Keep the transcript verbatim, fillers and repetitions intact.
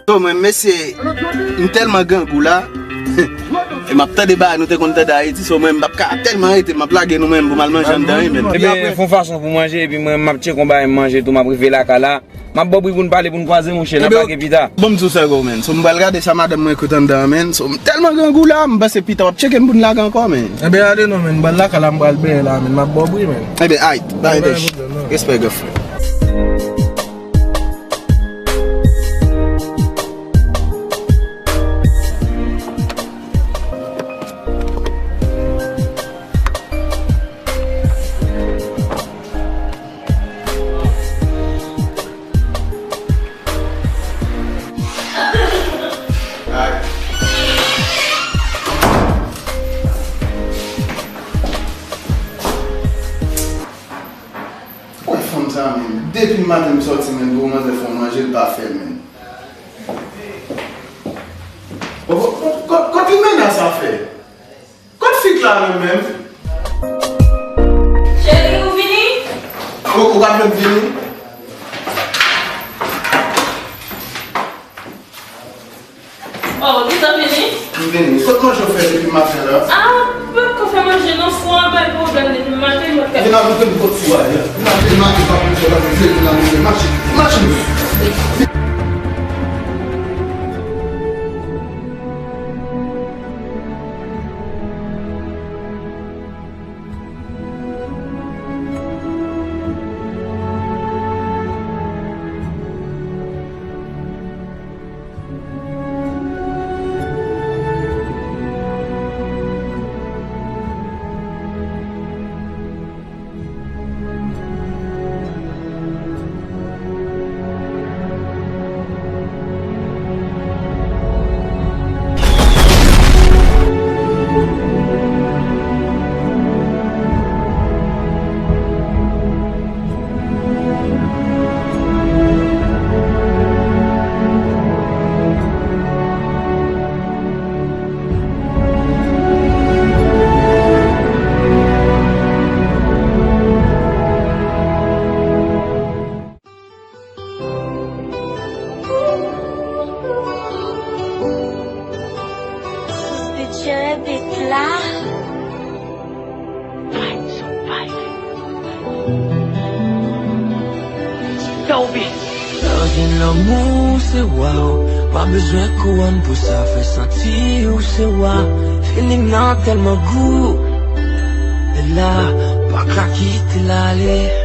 So, mwen, mesye, m tèlman grangou la. E m ap tande bagay nou te konn tande Ayiti. So, mwen, m p ap ka tèlman rete, m ap lage nou menm pou m al manje anndan wi, men. Ebyen, fè yon fason pou manje, epi mwen, m ap tcheke yon bagay m manje tou, m ap rive lakay la. M ap ba w bri pou n pale, pou n kwaze, monchè, n ap lage pita. Bon, m di w sa go, men. So, m pral gade sa madanm mwen kote anndan an, men. So, m tèlman grangou la, m panse pita w ap tcheke m pou n lage ankò, men. Ebyen, ale non, men. M pral lakay la, m pral benyen la, men. M ap ba w bri, men. Ebyen, ayt, pa gen pwoblèm, non. Respè, gran frè. Kwè fanm sa menm. Depi maten m sòti menm, pou manzè fè yon manje, l pa fè menm. Kot, kot, kot, kot limena sa fè? Kot fik la menm menm? Cheri, ou vini? Ou, ou pa jwenn vini? Oh, ou gentan vini? M vini. Kot manje w fè depi maten la? Ah, m poko fè manje non, fou an bay pwoblèm depi maten, mwen fè. Vin avè m, kot fou a ye? Vin avè m, maten, pa pou fè la, vin avè m, mache, mache. Sous de Dieu, bet la. Lè w gen lanmou, se wa w. Pa bezwen kouwòn pou sa fè santi w se wa. Feeling nan tèlman gou. E la, pa ka kite l ale.